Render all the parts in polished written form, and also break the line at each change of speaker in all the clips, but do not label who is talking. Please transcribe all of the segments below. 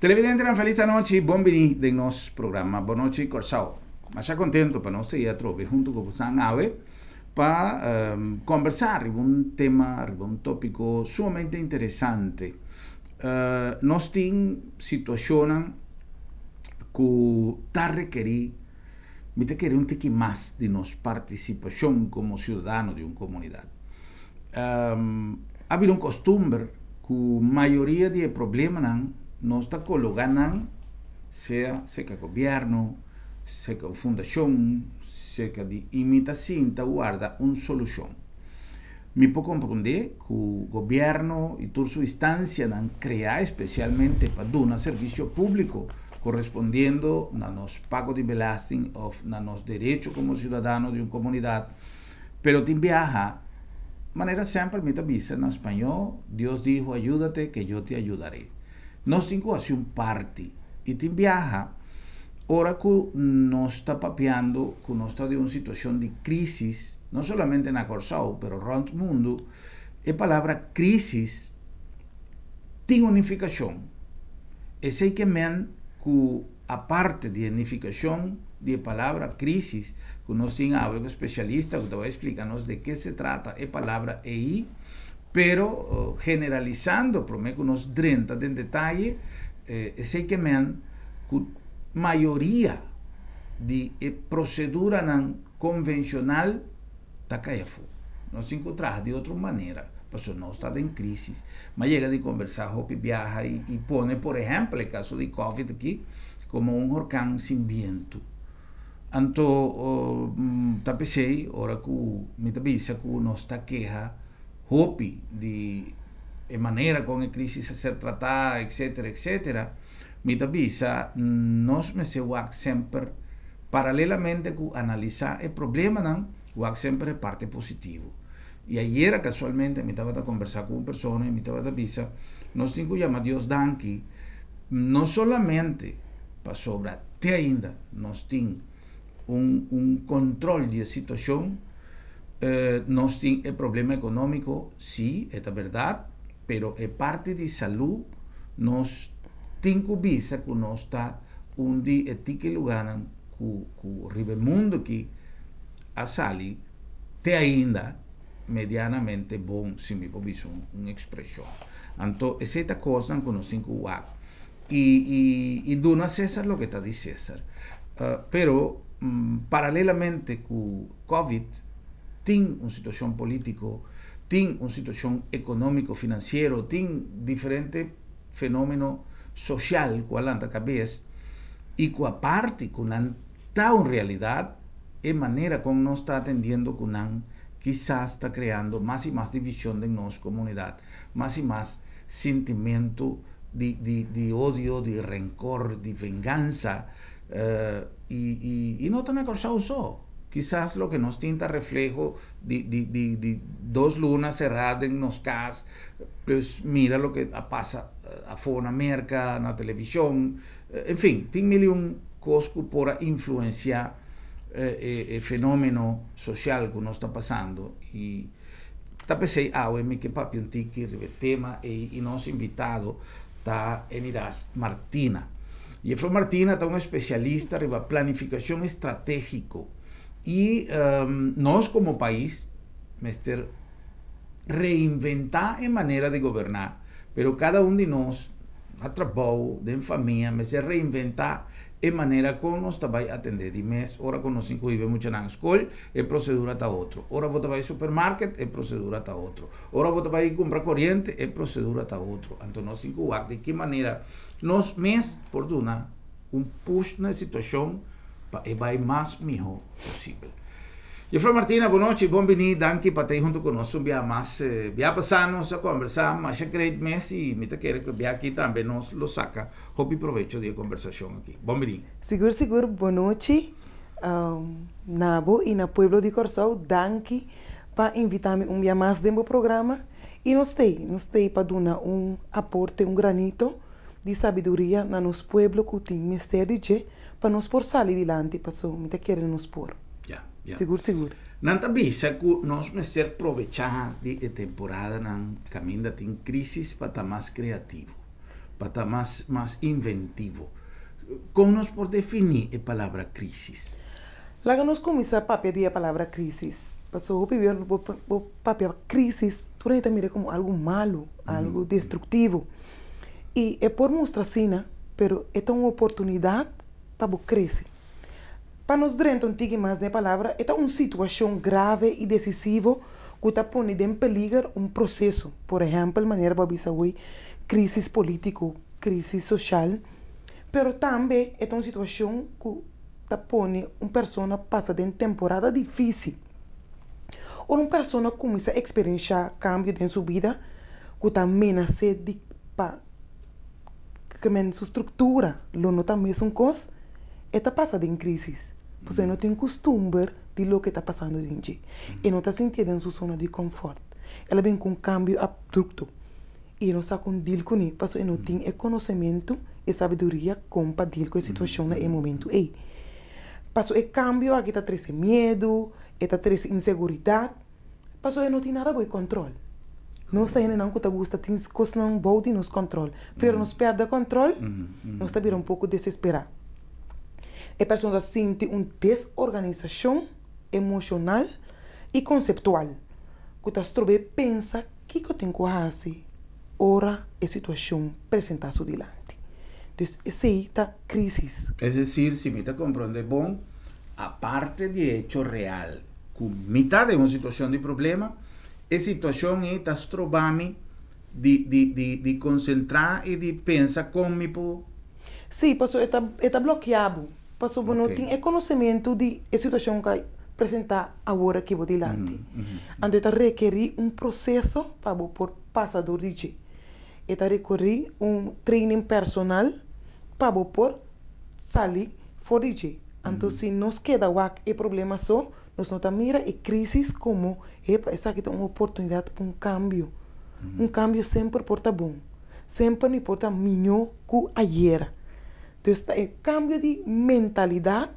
Televidentenan felis anochi, bon bini den nos programa Bon Nochi Kòrsou. Masha kontentu pa nos ta i atrobe huntu ku bosan awe pa kombersá riba un tema, riba un tópiko sumamente interesante. Nos tin situashonnan ku ta rekerí, mi ta kere un tiki mas di nos partisipashon komo siudadano di un komunidat. A bira un kostumber ku mayoria di e problemanan nos ta kologa nan sea serka gobièrnu, serka un fundashon, serka di i mi ta sinta warda un solushon. Mi por komprondé ku gobièrnu i tur su instansianan kreá espesialmente pa duna servisio públiko korespondiendo na nos pago di belasting òf na nos derecho komo siudadano di un komunidat. Pero tin biaha, manera semper mi ta bisa na spañó, Dios dijo ayúdate que yo te ayudaré. Nos tin ku hasi un parti. I tin biaha, ora ku nos ta papiando ku nos ta den un situashon di krísis, no solamente na Kòrsou, pero rònt mundu, e palabra krísis tin un nifikashon. Esei ke men ku Aparte di e nifikashon di e palabra krísis, ku nos tin awe ku spesialista ku ta bai splika nos de ke se trata e palabra ei, pero generalisando promé ku nos drenta den detaye, esei ke men ku mayoria di e proseduranan konvenshonal ta kai afó. Nos tin ku traha di otro manera, pasobra nos ta den krísis. Mi a yega di kombersá hopi biaha i pone por ehèmpel e kaso di kòvid aki komo un horkan sin bientu. Anto ta p'esei ora ku mi ta bisa ku nos ta keha hopi di e manera kon e krísis a ser tratá etsetera etsetera, mi ta bisa nos mester wak semper paralelamente ku analisá e problemanan, wak semper e parti positivo. I ayera kasualmente mi tabata kombersá ku un persona i mi tabata bisa, nos tin ku yama Dios danki no solamente pasobra te ainda nos tin un un kontrol di e situashon, nos tin e problema ekonómiko, si e ta bèrdat, pero e parti di salú nos tin ku bisa ku nos ta un di e tiki lugánan ku ku riba e mundu aki a sali te ainda medianamente bon, si mi por bisa un ekspreshon. Anto esei ta kosnan ku nos tin ku wak i i i duna Cesar loke ta di Cesar. Pero paralelamente ku Covid tin un situashon polítiko, tin un situashon ekonómiko finansiero, tin diferente fenomeno sosial ku a lanta kabes i ku aparte ku nan ta un realidat, e manera kon nos ta atendiendo ku nan kisas ta kreando mas i mas divishon den nos komunidat, mas i mas sintimentu di di di odio, di renkor, di vengansa i i i no ta na Kòrsou so. Kisas loke nos tin ta refleho di di di di dos luna será den nos kas, plus mira loke a pasa afó na Merka, na televishon, en fin, tin mil i un kos ku por a influensiá e fenomeno sosial ku nos ta pasando i ta p'esei awe mi ke papia un tiki riba e tema ei i nos invitado ta Enidas Martina. Jefro Martina ta un espesialista riba planifikashon estratégiko i nos komo pais mester reinventá e manera di goberná, pero kada un di nos na trabou, den famia, mester reinventá e manera kon nos ta bai atendé di mes. Ora ku nos tin ku hiba e muchanan skol, e prosedura ta otro. Ora bo ta bai supermarket, e prosedura ta otro. Ora bo ta bai kumpra koriente, e prosedura ta otro. Anto nos tin ku wak di ki manera nos mes por duna un push na e situashon pa e bai mas mihó posibel. Jufrou Martina, bon nochi, bon bini, danki pa ta ei huntu ku nos un bia mas. Bia pasá nos a kombersá masha great mes i mi ta kere ku e bia aki tambe nos lo saka hopi provecho di e kombersashon aki. Bon bini.
Sigur sigur, bon nochi na bo i na pueblo di Kòrsou, danki pa invitá mi un bia mas den bo programa i nos ta ei, nos ta ei pa duna un aporte, un granito di sabiduria na nos pueblo ku tin mester di dje pa nos por sali dilanti paso mi ta kere nos por.
Ya, ya.
Sigur sigur.
Nan ta bisa ku nos mester probechá di e temporadanan kaminda tin krísis pa ta mas kreativo. Pa ta mas inventivo. Kon nos por definí e palabra krísis?
Laga nos kuminsá papia di e palabra krísis. Pasobra hopi bia bo bo papia krísis tur hende ta mira komo algu malu, algu destruktivo. I e por mustra asina, pero e ta un oportunidat pa bo krese. Pa nos drenta un tiki mas den e palabra, e ta un situashon grave i desisivo ku ta pone den peliger un proseso. Por ehèmpel, manera bo a bisa awor, krísis polítiko, krísis soshal. Pero tambe e ta un situashon ku ta pone un persona pasa den temporada difísil. Ora un persona kuminsá eksperenshá kambio den su bida ku ta menas'é di pa Kemen su struktura lo no ta mesun kos, e ta pasa den krísis, pasobra e no tin kustumber di loke ta pasando den dje. E no ta sintié den su zona di kòmfòrt. El a bin ku un kambio abrupto i e no sa kon dil kuné pasobra e no tin e konosementu, e sabiduria kon pa dil ku e situashon na e momentu ei. Pasobra e kambio aki ta trese miedu, e ta trese inseguridat. Pasobra e no tin nada bo e kòntròl. Nos ta hendenan ku ta gusta tin kosnan bou di nos kòntròl. Pero nos pèrdè kòntròl, nos ta bira un poko desesperá. E persona ta sinti un desorganisashon emoshonal i konseptual ku ta strob'é pensa kiko tin ku hasi ora e situashon presentá su dilanti. Dus esei ta krísis.
Es desir, si mi ta komprondé bon, aparte di e hecho real ku mi ta den un situashon di problema, e situashon ei ta stroba mi di di di di konsentrá i di pensa kon mi por.
Sí, pasobra e ta e ta blokiá bo, pasobra bo no tin e konosementu di e situashon ku a presentá awor aki bo dilanti. Anto e ta rekerí un proseso pa bo por pasa dor di dje. E ta rekerí un training personal pa bo por sali for di dje. Anto si nos keda wak e problema so, nos no ta mira e crisis como, epa, esaki ta un oportunidad pa un cambio. Un cambio semper por ta bon. Semper mi por ta miñó cu ayera. Dus ta e cambio di mentalidad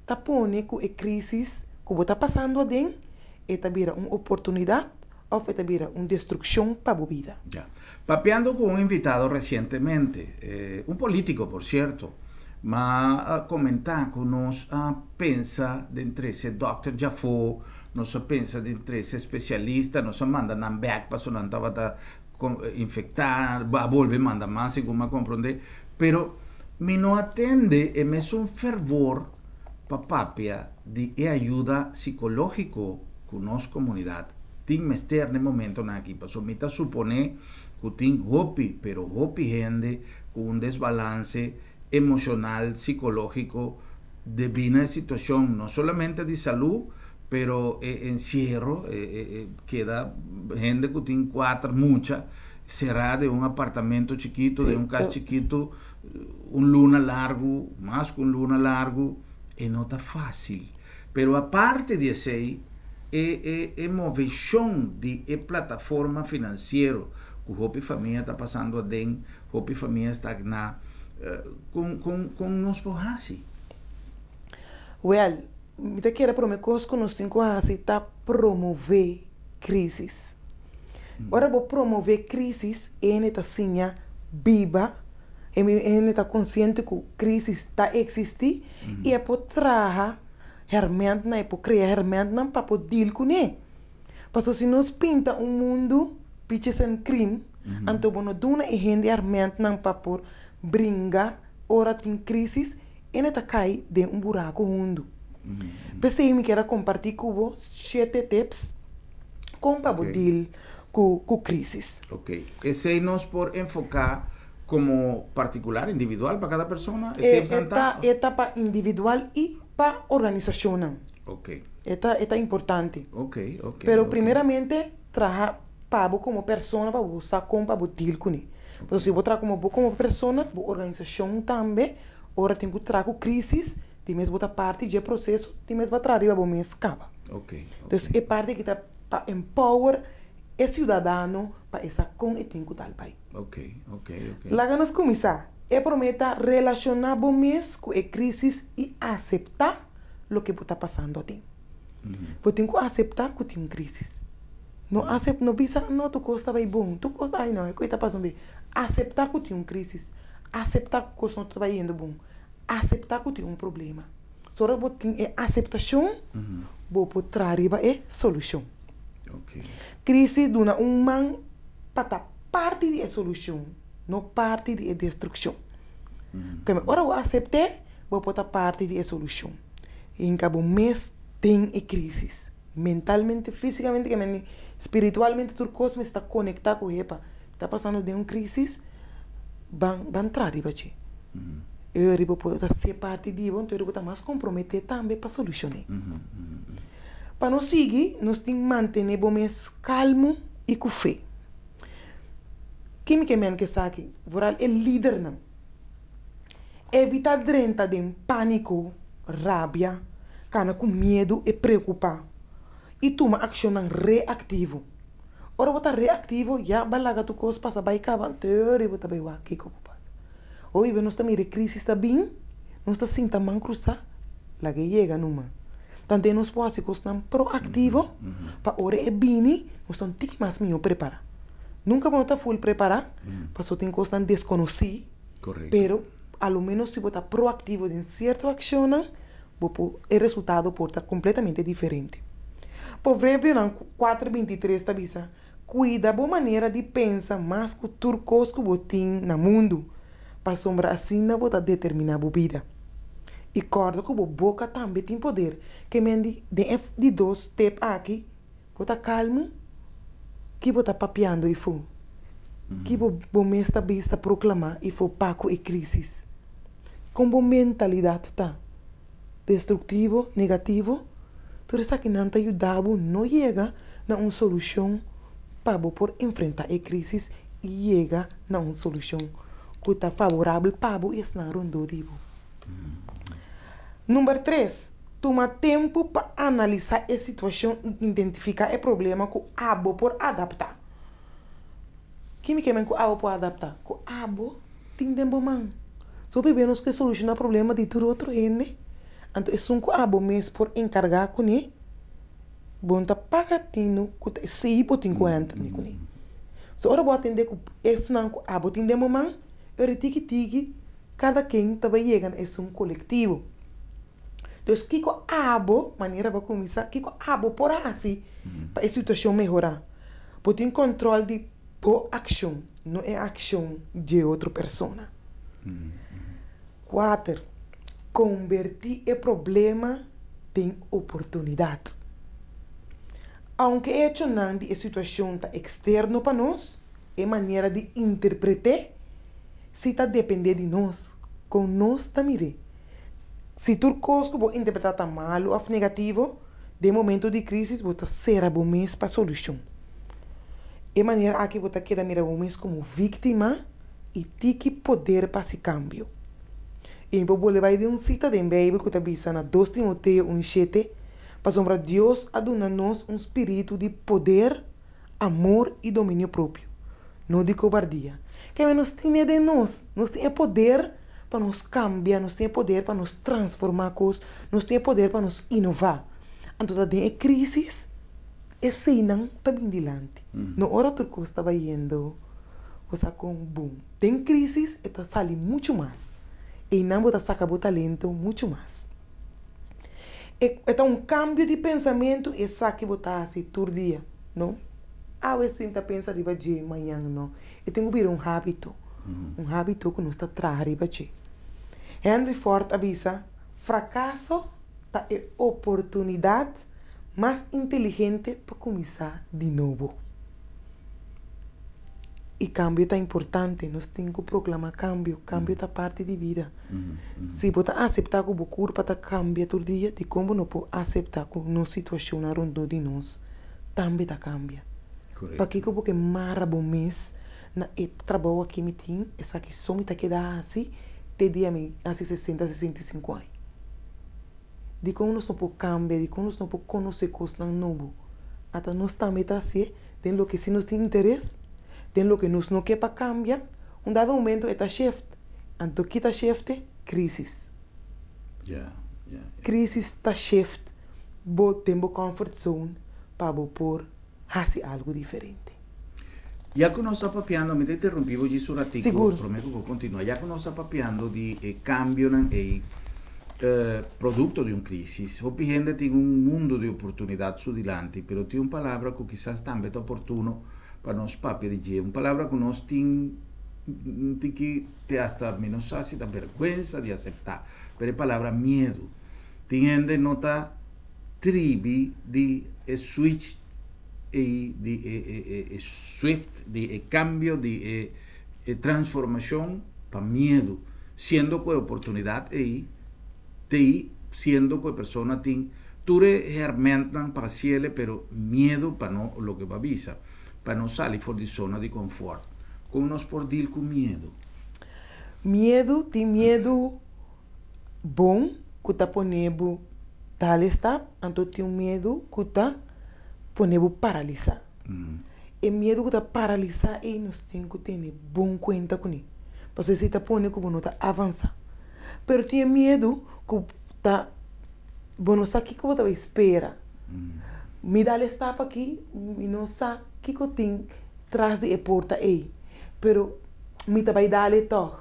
ta pone cu e crisis cu bo ta pasando aden, e ta bira un oportunidad of e ta bira un destruccion pa bo bida.
Ya. Papiando cu un invitado recientemente, un politico por cierto, m'a comenta cu nos a pensa den trece dokter djafó, nos a pensa den trece specialista, nos a manda nan bek pasobra nan tabata infecta, a bolbe manda mas segun m'a comprende, pero mi no a tende e mesun fervor pa papia di e ayuda psicologico cu nos comunidad tin mester n'e momentonan aki, pasobra mi ta supone cu tin hopi, pero hopi hende cu un desbalance emocional, psicologico, debi na e situacion no solamente di salud, pero e encierro, e keda hende cu tin cuater mucha cera den un apartamento chikito, den un cas chikito, un luna largo, mas cu un luna largo, e no ta facil. Pero aparte di esey, e e e moveshon di e plataforma finansiero ku hopi famia ta pasando aden, hopi famia stagná, kon kon kon nos por hasi?
Wèl, mi ta kere promé kos ku nos tin ku hasi ta promové krísis. Ora bo promové krísis, hende ta siña biba, hende ta konsiente ku krísis ta eksistí i e por traha hèrmèntnan, e por krea hèrmèntnan pa por dil kuné. Pasobra si nos pinta un mundu peaches and cream, anto bo no duna e hende hèrmèntnan pa por bringa ora tin krísis, ene ta kai den un buraku hundu. P'esei mi kier a kompartí ku bo shete tips kon pa bo dil ku krísis.
Ok. Esei nos por enfoká komo partikular, individual pa kada persona? E tipsnan
ta? E ta pa individual i pa organisashonnan.
Ok.
E ta e ta importante.
Ok, ok.
Pero primeramente traha pa bo komo persona pa bo sa kon pa bo deal kuné. Pasobra si bo traha komo bo komo persona, bo organisashon tambe ora tin ku traha ku krisis di mes bo ta parti dje proseso di mes bo a traha riba bo mes kaba.
Ok, ok.
Dus e parti aki ta pa empower e siudadano pa e sa kon e tin ku dal bai.
Ok, ok, ok.
Laga nos kuminsá. E promé ta relashoná bo mes ku e krísis i aseptá loke bo ta pasando aden. Bo tin ku aseptá ku tin un krísis. No asep, no bisa, no, tur kos ta bai bon, tur kos, ai no, e ku e ta pasando be. Aseptá ku tin un krísis, aseptá ku kos no ta bayendo bon, aseptá ku tin un problema. So ora bo tin e aseptashon, bo por traha riba e solushon. Krísis duna un man pa ta parti di e solushon, no parti di e destrukshon. Keme ora bo asept'é, bo por ta parti di e solushon. Hinka bo mes den e krísis, mentalmente, físikamente, keme spiritualmente tur kos mester ta konektá ku hepa. Ta pasando den un crisis, ban ban tra riba dje. E ora bo por ta ser parti di bo, enton bo ta mas compromete tambe pa solucione. Pa nos sigui, nos tin mantene bo mes calmo y cu fe. Ke mi ke men ku esaki? Vooral e lidernan. Evita drenta den panico, rabia, cana cu miedo y preocupa y tuma accionnan reactivo. Ora bo ta reaktivo ya ba laga tur kos pasa bai kaba anto bo ta bai wak kiko por pasa. Hopi bes nos ta mira e krisis ta bin, nos ta sinta man krusá, laga e yega numa. Tante nos por hasi kosnan proaktivo pa ora e bini nos ta un tiki mas mihó prepará. Nunka bo no ta ful prepará pasobra tin kosnan deskonosí, pero a lo menos si bo ta proaktivo den sierto akshonnan bo por e resultado por ta completamente diferente. Proverbionan 4, 23 ta bisa, Cuida bo manera di pensa mas cu tur cos cu bo tin na mundu, pasobra asina bo ta determina bo bida. I corda cu bo boca tambe tin poder, ke men di den e di dos step aki, bo ta calmu, ki bo ta papiando ifo, ki bo bo mes ta bisa proclama ifo pa cu e crisis. Kon bo mentalidat ta? Destruktivo? Negativo? Tur esakinan ta yuda bo no yega na un solushon pa bo por enfrentá e krísis i yega na un solushon ku ta favorabel pa bo i esnan rondó di bo. Number tres, tuma tempu pa analisá e situashon i identifiká e problema ku abo por adaptá. Ki mi ke men ku abo por adaptá? Ku abo tin den bo man. So hopi bes nos ke solushoná problema di tur otro hende, anto esun ku abo mes por enkargá kuné, bo no ta paga tinu ku ta esei bo tin ku hèntende kuné. So ora bo atendé ku esnan ku abo tin den bo man, e ora tiki tiki kada ken ta bai yega na esun kolektivo. Dus kiko abo, manera bo a kuminsá, kiko abo por hasi pa e situashon mehorá? Bo tin kòntròl di bo akshon, no e akshon dje otro persona. Kuater, kombertí e problema den oportunidat. Ounke e echonan di e situashon ta eksterno pa nos, e manera di interpret'é si ta dependé di nos, kon nos ta mir'é. Si tur kos ku bo interpretá ta malu òf negativo, den momento di krísis bo ta sera bo mes pa solushon. E manera aki bo ta keda mira bo mes komo víktima i tiki poder pa hasi kambio. I mi por bolbe bai den un sita den Beibel ku ta bisa na dos Timoteo un shete, Pasobra Dios a duna nos un spiritu di poder, amor i dominio propio, no di kobardia. Keme nos tine den nos, nos tin e poder pa nos kambia, nos tin e poder pa nos transformá kos, nos tin e poder pa nos inová. Anto ta den e krísis eseinan ta bin dilanti. No ora tur kos ta bayendo bo sa kon bon. Den krísis e ta sali muchu mas. Einan bo ta saka bo talento muchu mas. E ta un kambio di pensamentu i esaki bo ta hasi tur dia, no? Awe si mi ta pensa riba dje, mañan no. E tin ku bira un hábito, un hábito ku nos ta traha riba dje. Henry Ford a bisa, Frakaso ta e oportunidat mas inteligente pa kuminsá di nobo. I kambio ta importante, nos tin ku proklamá kambio, kambio ta parti di bida. Si bo ta aseptá ku bo kurpa ta kambia tur dia, dikon bo no por aseptá ku nos situashonnan rondó di nos tambe ta kambia? Pakiko bo ke mara bo mes na e trabou aki mi tin, esaki so mi ta keda hasi te dia mi hasi sesenta, 65 aña? Dikon nos no por kambia? Dikon nos no por konosé kosnan nobo? Ata nos tambe ta hasié den loke si nos tin interes, den loke nos no ke pa kambia, un dado momento e ta shift. Anto ki ta shifte? Krisis. Krisis ta shift bo den bo comfort zone pa bo por hasi algu diferente.
Ya ku nos ta papiando, mi ta interrumpí bo djis un ratiku
Sigur.
promé ku bo kontinuá. Ya ku nos ta papiando di e kambionan ei, produkto di un krísis, hopi hende tin un mundu di oportunidat su dilanti, pero tin un palabra ku kisas tambe ta oportuno pa nos papia di dje, un palabra ku nos tin un tiki te asta mi no sa si ta bèrgwensa di aseptá, pero e palabra miedu. Tin hende no ta tribi di e switch ei di e e e e swift di e cambio di e e transformacion pa miedu siendo cu e oportunidad ei tei siendo cu e persona tin tur e hermentnan pa haciele pero miedu pa no loke bo a bisa pa no sali for di zona di confort con nos por deal cu miedu?
Miedu tin miedu bon ku ta pone bo dal e stap, anto tin un miedu ku ta pone bo paralisá. E miedu ku ta paralisá ei nos tin ku tene bon kuenta kuné, pasobra esei ta pone ku bo no ta avansá. Pero tin e miedu ku ta bo no sa kiko bo ta bai spera. Mi dal e stap aki, mi no sa kiko tin tras di e porta ei, pero mi ta bai dal e tòg.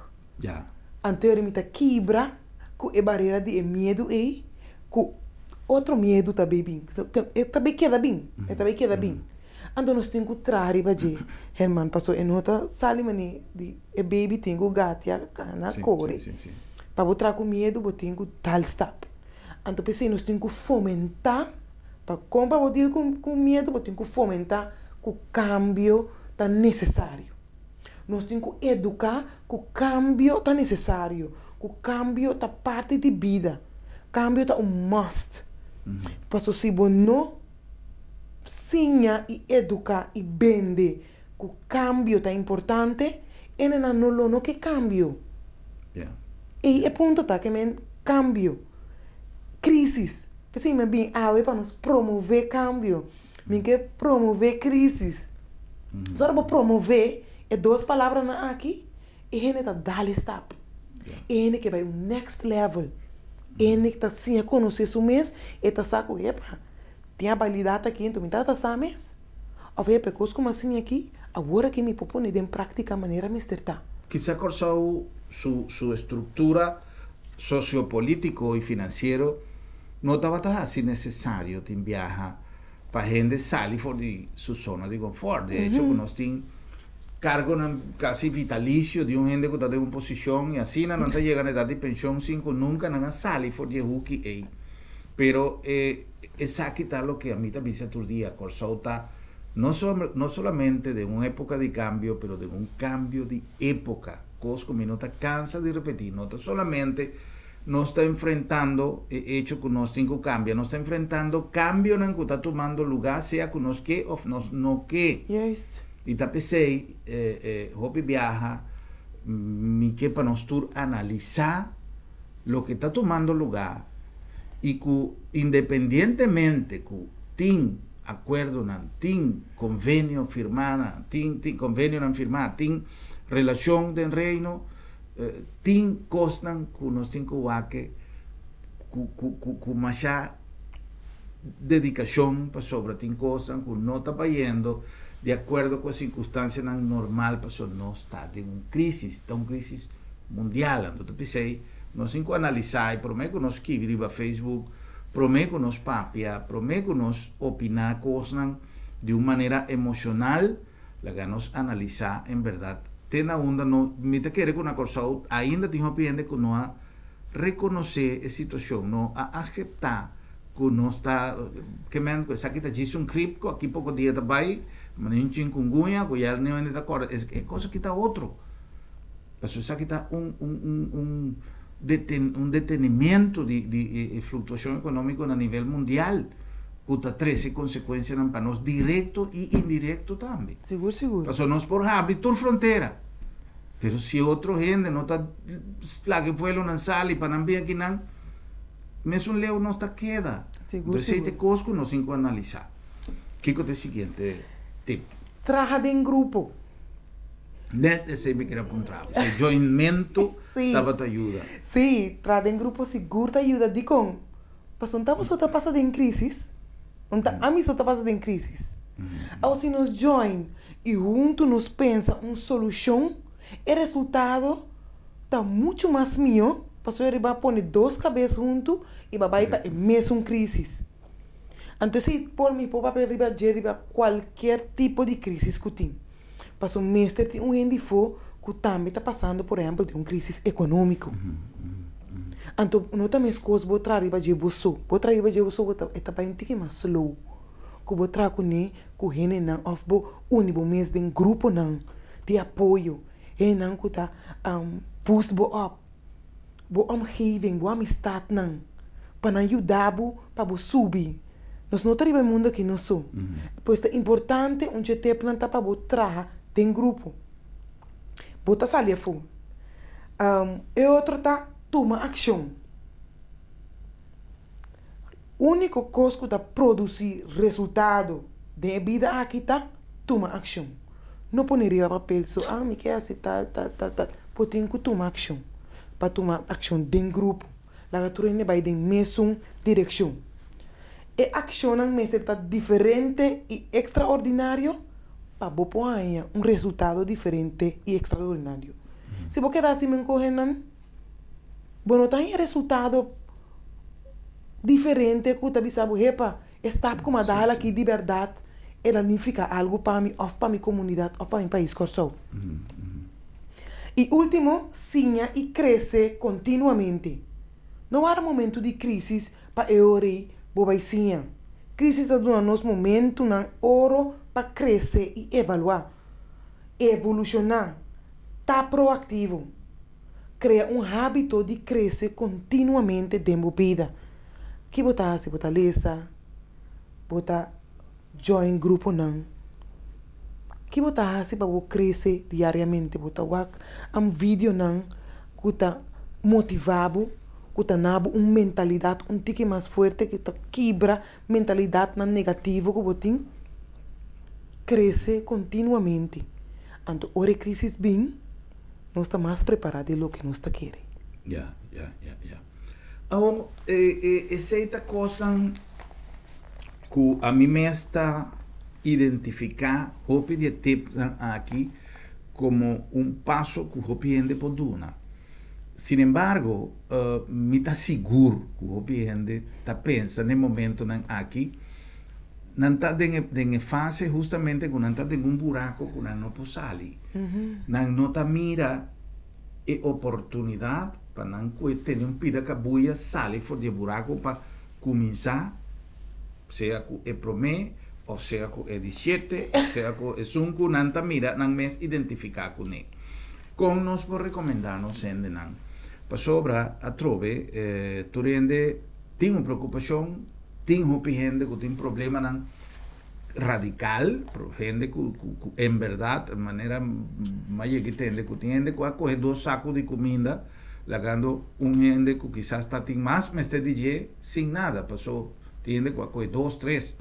Ya.
Anto mi ta kibra ku e barera di e miedu ei ku otro miedu ta bay bin. So, e ta bay keda bin, e ta bay keda bin. Anto nos tin ku traha riba dje, Herman, paso e no ta sali manera di e baby tin ku gatia, kana, kore. Pa bo traha ku miedu bo tin ku dal stap. Anto p'esei nos tin ku fomentá, pa kon pa bo deal ku miedu bo tin ku fomentá ku kambio ta nesesario. Nos tin ku eduká ku kambio ta nesesario, ku kambio ta parti di bida. Kambio ta un must. Paso si bo no siña i eduká i bende ku kambio ta importante, enenan no lo no ke kambio. Ei e punto ta ke men kambio, krisis. P'esei mi a bin awe pa nos promové kambio. Mi ke promové krisis. Ora bo promové e dos palabranan aki, e hende ta dal e stap. E hende ke bai un next level. E hende ta siña konosé su mes, e ta sa ku, epa, tin abilidat aki enton mi tabata sa mes. Òf epa, e kos ku mi a siña aki, awor aki mi por pone den práktika manera mester ta.
Kisa Kòrsou su su estruktura sosiopolítiko i finansiero no tabata hasi nesesario tin biaha pa hende sali for di su zona di konfort. De echo ku nos tin kargonan kasi vitalisio di un hende ku ta den un posishon i asina nan ta yega na edat di penshon sin ku nunka nan a sali for di e huki ei. Pero e esaki ta loke ami ta bisa tur dia, Kòrsou ta no no solamente den un époka di kambio pero den un kambio di époka. Kos ku mi no ta kansa di repetí, no ta solamente nos ta enfrentando e echo ku nos tin ku kambia, nos ta enfrentando kambionan ku ta tumando lugá sea ku nos ke òf nos no ke.
Juist.
I ta p'esei hopi biaha mi ke pa nos tur analisá loke ta tumando lugá i ku independientemente ku tin akuerdonan, tin konvenio firmánan, tin tin konvenionan firmá, tin relashon den Reino, Tin kosnan ku nos tin ku wak ku ku ku ku masha dedikashon pasobra tin kosnan ku no ta bayendo di akuerdo ku e sirkunstansianan normal pasobra nos ta den un krisis, ta un krisis mundial. Anto ta p'esei nos tin ku analisá i promé ku nos skibi riba Facebook, promé ku nos papia, promé ku nos opiná kosnan di un manera emoshonal, Laga nos analisá en bèrdat te na unda no, mi ta kere ku na Kòrsou ainda tin hopi hende ku no a rekonosé e situashon, no a aseptá ku nos ta ke men ku esaki ta djis un grip ku aki poko dia ta bai, manera un chinkungunya ku ya niun hende ta kòrda, e kos aki ta otro. Pasobra esaki ta un un un un deten un detenimiento di di e fluktuashon ekonómiko na nivel mundial ku ta trese konsekuensianan pa nos direkto i indirekto tambe.
Sigur sigur.
Pasobra nos por habri tur frontera, pero si otro hende no ta laga e vuelonan sali pa nan bin akinan, mesun leu nos ta keda.
Sigur
Entonces esei ta
sigur.
e kos ku nos tin ku analisá. Kiko ta e siguiente tip?
Traha den grupo.
Net esei mi kere puntra bo. So joinmentu
Sí.
tabata yuda.
Sí, traha den grupo sigur ta yuda. Dikon? Pasobra un ta boso ta pasa den crisis, un ta ami so ta pasa den crisis. Awor si nos join. I huntu nos pensa un solushon, e resultado ta muchu mas mihó pasobra riba pone dos kabes huntu i bo bai pa e mesun krísis. Anto esei por mi por papia riba dje riba kualkier tipo di krísis ku tin. Pasobra mester tin un hende afó ku tambe ta pasando por ehèmpel den un krísis ekonómiko. Anto no ta meskos bo traha riba dje bo so. Bo traha riba dje bo so bo ta e ta bai un tiki mas slow ku bo traha kuné ku hendenan òf bo uni bo mes den gruponan di apoyo, hendenan ku ta boost bo up, bo omgeving, bo amistatnan, pa nan yuda bo pa bo subi. Nos no ta riba e mundu aki nos so. Pues ta importante un dje tepnan ta pa bo traha den grupo. Bo ta sali afó. E otro ta tuma akshon. Úniko kos ku ta produsí resultado den e bida aki ta tuma akshon. No pone riba papel so, ah, mi ke hasi tal, tal, tal, tal. Bo tin ku tuma akshon. Pa tuma akshon den grupo. Laga tur hende bai den mesun direkshon. E akshonnan mester ta diferente i ekstraordinario pa bo por haña un resultado diferente i ekstraordinario. Si bo keda hasi menkohe nan, bo no ta haña resultado diferente ku ta bisa bo, hepa, e stap ku mi a dal aki di bèrdat el a nifiká algu pa mi òf pa mi komunidat òf pa mi pais Kòrsou. I último, siña i krese kontinuamente. No wara momentu di krísis pa e ora ei bo bai siña. Krísis ta duna nos momentunan oro pa krese i evaluá, evolushoná, ta proaktivo. Krea un hábito di krese kontinuamente den bo bida. Ki bo ta hasi? Bo ta lesa, bo ta join gruponan. Ki bo ta hasi pa bo krese diariamente? Bo ta wak videonan ku ta motivá bo, ku ta na bo un mentalidat un tiki mas fuerte, ku ta kibra mentalidatnan negativo ku bo tin. Krese kontinuamente. Anto ora e krísis bin, nos ta mas prepará di loke nos ta kere.
Ya, ya, ya, ya. Awor, e, e, esei ta kosnan ku ami mes ta identifiká hopi di e tipsnan aki komo un paso ku hopi hende por duna. Sin embargo, mi ta sigur ku hopi hende ta pensa na e momentonan aki, nan ta den e, den e fase hustamente ku nan ta den un burako ku nan no por sali. Nan no ta mira e oportunidat pa nan ku e tene un pida kabuya sali for di e burako pa kuminsá, sea ku e promé òf sea ku e di shete òf sea ku esun ku nan ta mira nan mes identifiká kuné. Kon nos por rekomendá nos hendenan? Pasobra atrobe tur hende tin un preokupashon, tin hopi hende ku tin problemanan radikal, hende ku ku en bèrdat manera mi a yega i tende ku tin hende ku a kohe dos saku di kuminda lagando un hende ku kisas ta tin mas mester di dje sin nada, paso tin hende ku a kohe dos, tres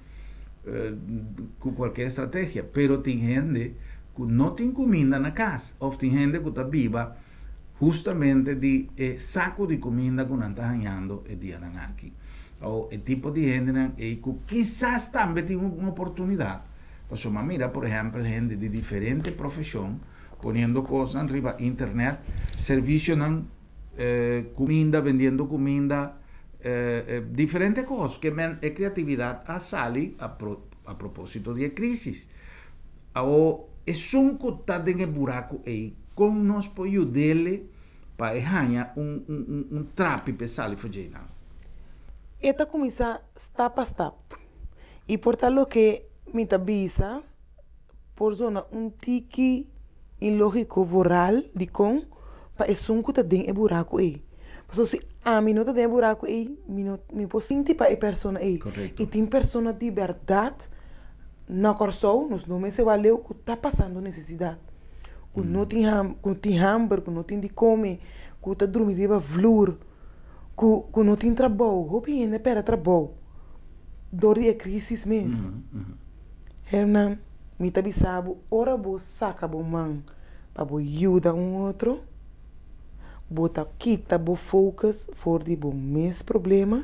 ku kualkier estrategia, pero tin hende ku no tin kuminda na kas òf tin hende ku ta biba hustamente di e saku di kuminda ku nan ta hañando e dianan aki. Awor e tipo di hendenan ei ku kisas tambe tin un oportunidat, pasobra mi a mira por ehèmpel hende di diferente profeshon poniendo kosnan riba internet, servisionan kuminda, bendiendo kuminda, diferente kos ke men e kreatividat a sali a propósito di e krísis. Awor, esun ku ta den e buraku ei, kon nos por yud'é pa e haña un un un trapi pa e sali for djei nan?
E ta kuminsá stap pa stap. I por ta loke mi ta bisa por zona un tiki ilógiko voral dikon pa esun ku ta den e buraku ei. Pasobra si ami no ta den e buraku ei, mi no mi por sinti pa e persona ei. I tin persona di bèrdat Na Kòrsou nos no mester wak leu ku ta pasando nesesidat, ku no tin ham, ku tin hamber, ku no tin di kome, ku ta drumi riba vlur, ku ku no tin trabou. Hopi hende a pèrdè trabou dor di e krísis mes. Hernan, mi ta bisa bo, ora bo saka bo man pa bo yuda un otro, bo ta kita bo focus for di bo mes problema.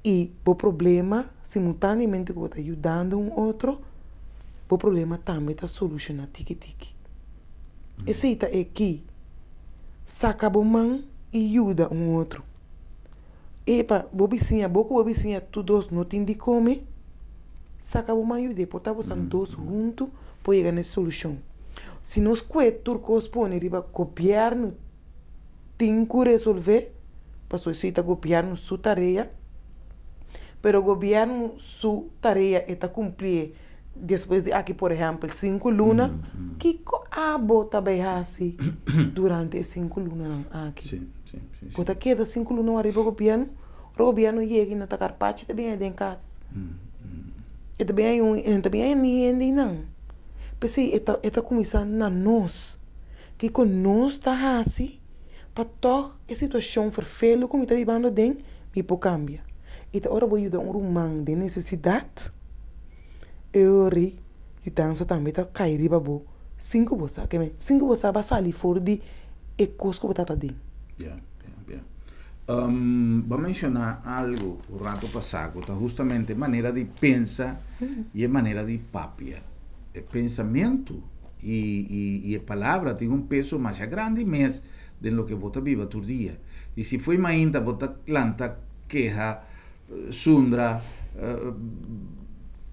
I bo problema simultaneamente ku bo ta yudando un otro, Bo problema tambe ta solushoná tiki tiki. Esei ta e ki. Saka bo man i yuda un otro. Epa, bo bisiña, bo ku bo bisiña tur dos no tin di kome, saka bo man yud'é. Por ta bosan dos huntu por yega na e solushon. Si nos kue tur kos pone riba gobièrnu tin ku resolvé, pasobra esei ta gobièrnu su tarea, pero gobièrnu su tarea e ta kumplié despues di aki por ehèmpel sinku luna, kiko abo ta bai hasi durante e sinku lunanan aki? Bo ta keda sinku luna ariba gobièrnu, ora gobièrnu yega i no ta karpachi ta bin aden kas, e ta bin haña un, e no ta bin haña ni hende einan. P'esei e ta e ta kuminsá na nos, kiko nos ta hasi pa tòg e situashon ferfelu ku mi ta bibando aden mi por kambia. I ta ora bo yuda un ruman den nesesidat, e ora yudansa tambe ta kai riba bo sin ku bo sa. Ke men, sin ku bo sa bo a sali for di e kos ku bo tabata den.
Ya, ya, ya. Bo a menshoná algu un rato pasá ku ta hustamente e manera di pensa i e manera di papia. E pensamentu i e palabra tin un peso masha grandi mes den loke bo ta biba tur dia. I si fo'i mainta bo ta lanta keha, sundra,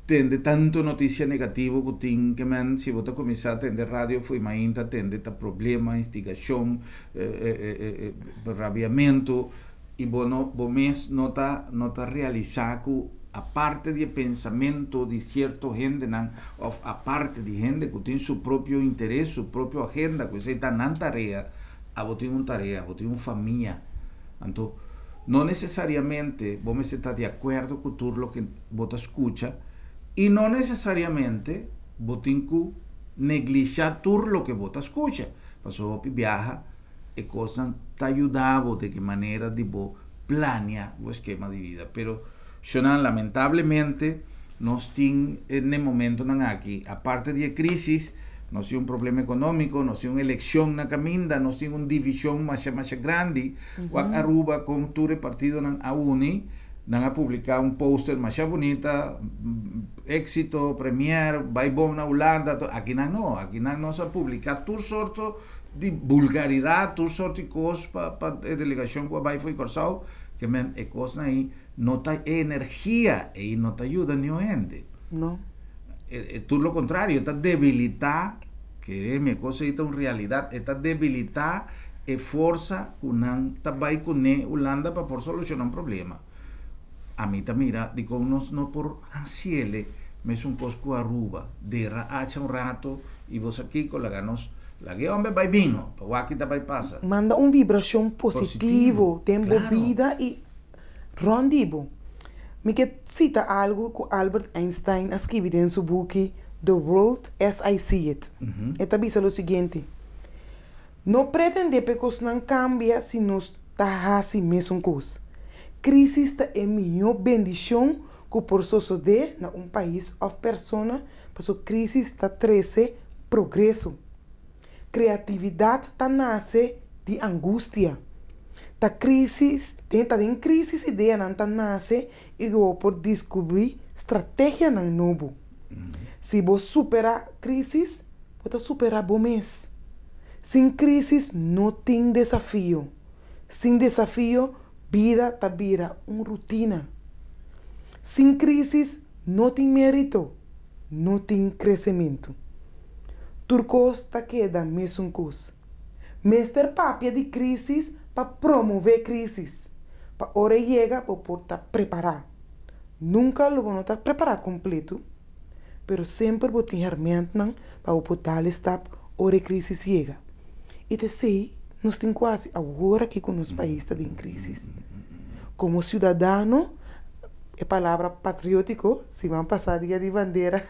tende tantu notisia negativo ku tin ke men si bo ta kuminsá tende radio fo'i mainta tende ta problema, instigashon, rabiamentu i bo no bo mes no ta no ta realisá ku aparte di e pensamentu di sierto hendenan òf aparte di hende ku tin su propio interes, su propio agenda ku esei ta nan tarea, abo tin un tarea, abo tin un famia. Anto, no nesesariamente bo mester ta di akuerdo ku tur loke bo ta skucha i no nesesariamente bo tin ku neglishá tur loke bo ta skucha. Pasobra hopi biaha e kosnan ta yuda bo den e manera di bo plania bo eskema di bida. Pero, shonnan, lamentablemente nos tin n'e momentonan aki, aparte di e crisis, nos tin un problema economico, nos tin un eleccion na caminda, nos tin un division masha masha grandi. Wak Aruba con tur e partidonan a uni, nan a publica un poster masha bunita, Exito, premier, bay bon na Hulanda, akinan no, akinan nos a publica tur sorto di bulgaridad, tur sorto di cos pa pa e delegacion cu a bay fo'i Corsou, ke men e cosnan ey no ta e energia ey no ta yuda niun hende.
No.
E tur lo contrario, e ta debilita, kere mi e cos ey ta un realidad, e ta debilita e forsa cu nan ta bay cune Hulanda pa por soluciona un problema. Ami ta mira dikon nos no por hasiele mesun kos ku Aruba, dera acha un rato i bo sa kiko, laga nos laga e homber bai bino pa wak ta bai pasa.
Manda un vibrashon positivo den bo bida i rònt di bo. Mi ke sita algu ku Albert Einstein a skibi den su buki The World as I See It. E ta bisa lo siguiente, No pretendé p'e kosnan kambia si nos ta hasi mesun kos. Krísis ta e mihó bendishon ku por sosodé na un pais òf persona pasobra krísis ta trese progreso. Kreatividat ta nase di angustia. Ta krísis den ta den krísis ideanan ta nase i ku bo por diskubrí strategianan nobo. Si bo superá krísis, Bo ta superá bo mes. Sin krísis no tin desafio. Sin desafio bida ta bira un rutina. Sin krísis no tin mérito, no tin kresementu. Tur kos ta keda mesun kos. Mester papia di krísis pa promové krísis, pa ora e yega bo por ta prepará. Nunka lo bo no ta prepará kompletu. Pero semper bo tin hermentnan pa bo por dal e stap ora e crisis yega. I ta esei nos tin ku hasi awor aki ku nos pais ta den crisis. Komo siudadano, e palabra patriotiko, siman pasá dia di bandera,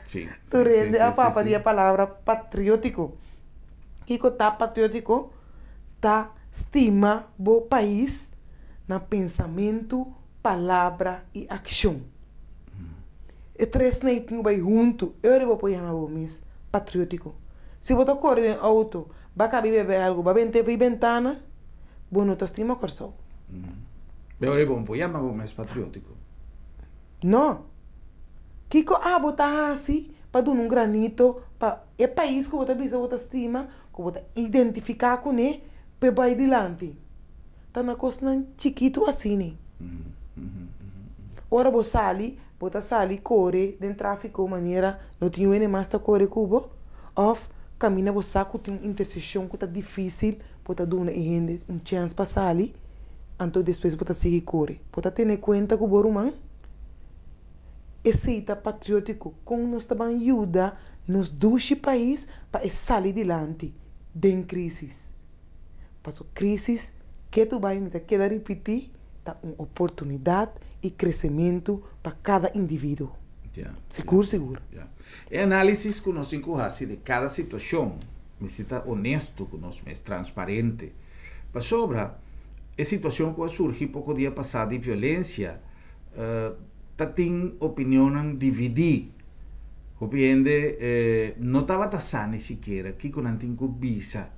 tur hende a papa di e palabra patriotiko. Kiko ta patriotiko? Ta stima bo pais na pensamentu, palabra i akshon. E tresnan ei tin ku bai huntu, e ora bo por yama bo mes patriótiko. Si bo ta kore den outo, ba kabi bebe algu, ba bente for e bentana, bo no ta stima Kòrsou.
E ora bo no por yama bo mes patriótiko.
No. Kiko abo ta hasi? pa duna un granito pa e pais ku bo ta bisa bo ta stima, ku bo ta identifiká kuné, p'e bai dilanti. Ta na kosnan chikitu asini. Ora bo sali, bo ta sali kore den tráfiko manera no tin wende mas ta kore ku bo, òf kaminda bo sa ku tin un interseshon ku ta difísil, bo ta duna e hende un chèns pa sali, anto despues bo ta sigui kore. Bo ta tene kuenta ku bo ruman? Esei ta patriótiko. Kon nos ta ban yuda nos dushi pais pa e sali dilanti den krísis? Paso krísis ketu bai, mi ta keda ripití, ta un oportunidat i kresementu pa kada individuo. Sigur sigur.
E análisis ku nos tin ku hasi di kada situashon mester ta onesto ku nos mes, transparente. Pasobra e situashon ku a surgi poko dia pasá di violensia ta tin opinionnan dividí. Hopi hende no tabata sa ni sikiera kiko nan tin ku bisa.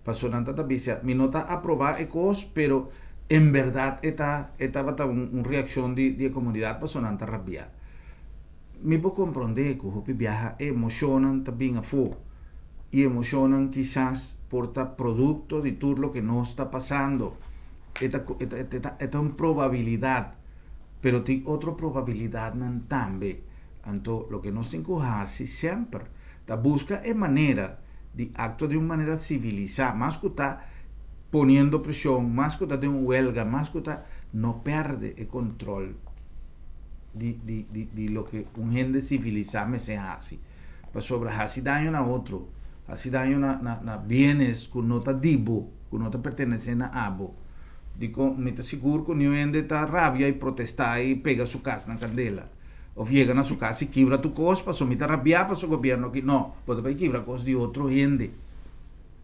Pasobra nan ta bisa, mi no ta aprobá e kos, pero en bèrdat e ta e tabata un reakshon di di e komunidat pasobra nan ta rabiá. Mi por komprondé ku hopi biaha e emoshonnan ta bin afó i emoshonnan kisas por ta produkto di tur loke nos ta pasando. E ta e ta e ta e ta un probabilidat, pero tin otro probabilidatnan tambe. Anto loke nos tin ku hasi semper ta buska e manera di aktua di un manera sivilisá, mas ku ta poniendo preshon, mas ku ta den un welga, mas ku ta no pèrdè e kontròl di di di di loke un hende sivilisá mester hasi. Pasobra hasi daño na otro, hasi daño na na na bienes ku no ta di bo, ku no ta pertenesé na abo. Dikon mi ta sigur ku niun hende ta rabia i protestá i pega su kas na kandela. Of yega na su kas i kibra tur kos pasobra mi ta rabiá pasobra gobièrnu aki. No, bo ta bai kibra kos di otro hende.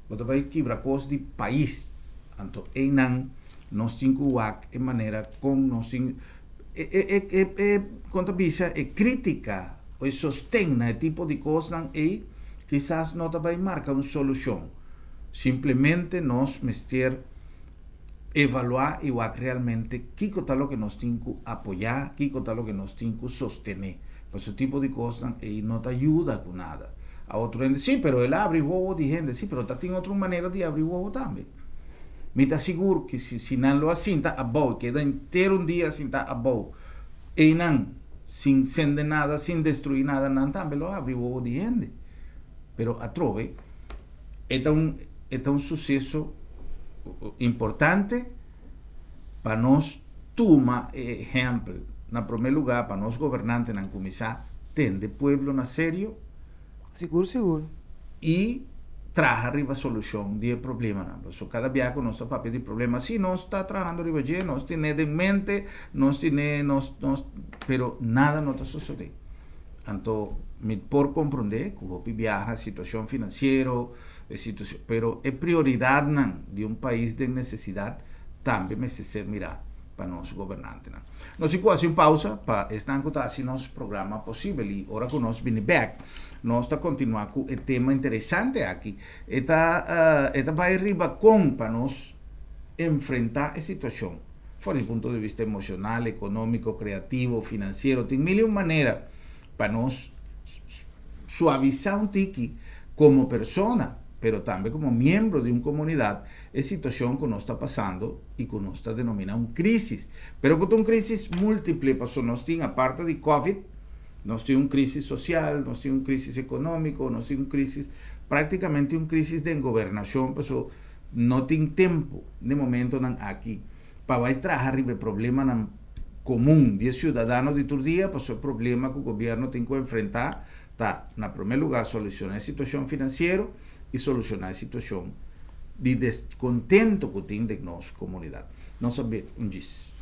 Bo ta bai kibra kos di pais. Anto einan nos tin ku wak e manera kon nos tin e e e e kon ta bisa e krítika o e sosten na e tipo di kosnan ei kisas no ta bai marka un solushon. Simplemente nos mester evaluá i wak realmente kiko ta loke nos tin ku apoyá, kiko ta loke nos tin ku sostené. Pasobra e tipo di kosnan ei no ta yuda ku nada. A otro hende, sí, pero el a abri wowo di hende. Sí, pero ta tin otro manera di abri wowo tambe. Mi ta sigur ku si si nan lo a sinta abou, keda henter un dia sinta abou, einan sin sende nada, sin destruí nada, nan tambe lo a abri wowo di hende. Pero atrobe e ta un e ta un suseso importante pa nos tuma e ehèmpel. Na promé lugá pa nos gobernantenan kuminsá tende pueblo na serio.
Sigur sigur.
I traha riba solushon di e problemanan. Pasobra kada bia ku nos ta papia di problema, si nos ta trahando riba dje, nos tene den mente, nos tene nos nos pero nada no ta sosodé. Anto mi por komprondé ku hopi biaha situashon finansiero, e situashon, pero e prioridatnan di un pais den nesesidat tambe mester ser mirá pa nos gobernantenan. Nos tin ku hasi un pausa pa esnan ku ta hasi nos programa posibel i ora ku nos bini bèk nos ta kontinuá ku e tema interesante aki. E ta e ta bai riba kon pa nos enfrentá e situashon for di punto di bista emoshonal, ekonómiko, kreativo, finansiero. Tin mil i un manera pa nos suavisá un tiki komo persona, pero tambe komo miembro di un komunidat, e situashon ku nos ta pasando i ku nos ta denominá un krísis. Pero ku ta un krísis múltiple, pasobra nos tin aparte di Covid, nos tin un krísis sosial, nos tin un krísis ekonómiko, nos tin un krísis, práktikamente un krísis den gobernashon, pasobra no tin tempu den momentonan aki pa bai traha riba e problemanan komun di e siudadano di tur dia, pasobra e problema ku gobièrnu tin ku enfrentá ta, na promé lugá, solushoná e situashon finansiero i solushoná e situashon di deskontento ku tin den nos komunidat. Nos a bek un djis.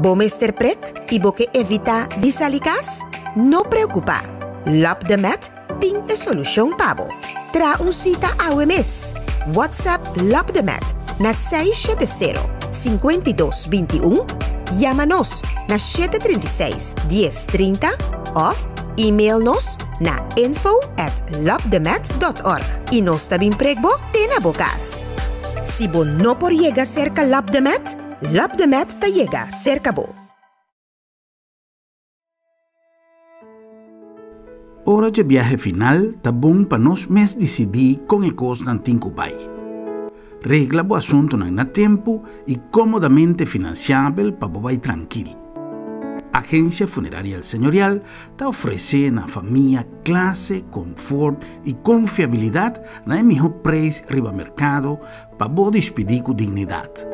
Bo mester prek i bo ke evitá di sali kas? No preokupá! Lop de Met tin e solushon pa bo. Traha un sita awe mes! WhatsApp Lop de Met na 670 52 21, yama nos na 736 10 30 òf email nos na info at lopdemet dot org i nos ta bin prek bo te na bo kas. Si bo no por yega serka Labdemed, Labdemed ta yega serka bo.
Ora dje biahe final ta bon pa nos mes disidí kon e kosnan tin ku bai. Regla bo asuntunan na tempu i kómodamente finansiabel pa bo bai trankil. Agensia Funeraria El Señorial ta ofresé na famia klase, konfort i konfiabilidat na e mihó preis riba merkado pa bo dispidí ku dignidat.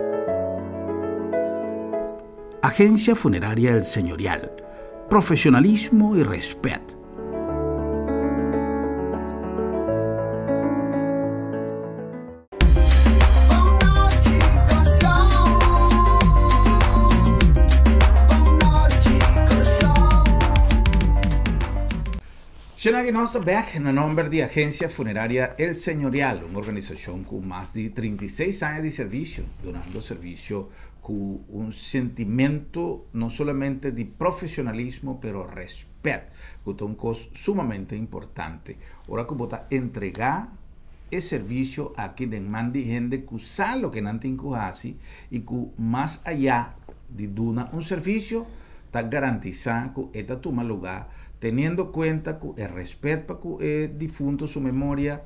Agensia Funeraria El Señorial, Profesionalismo i rèspèt. Shenaki nos ta bek na nomber di Agencia Funeraria El Señorial, un organisacion cu mas di 36 aña di servicio, dunando servicio cu un sentimento no solamente di profesionalismo pero respet, cu ta un cos sumamente importante. Ora cu bo ta entrega e servicio aki den man di hende cu sa loke nan tin cu haci y cu mas aya di duna un servicio ta garantisa cu e ta tuma luga teniendo cuenta cu e respet pa cu e difunto su memoria,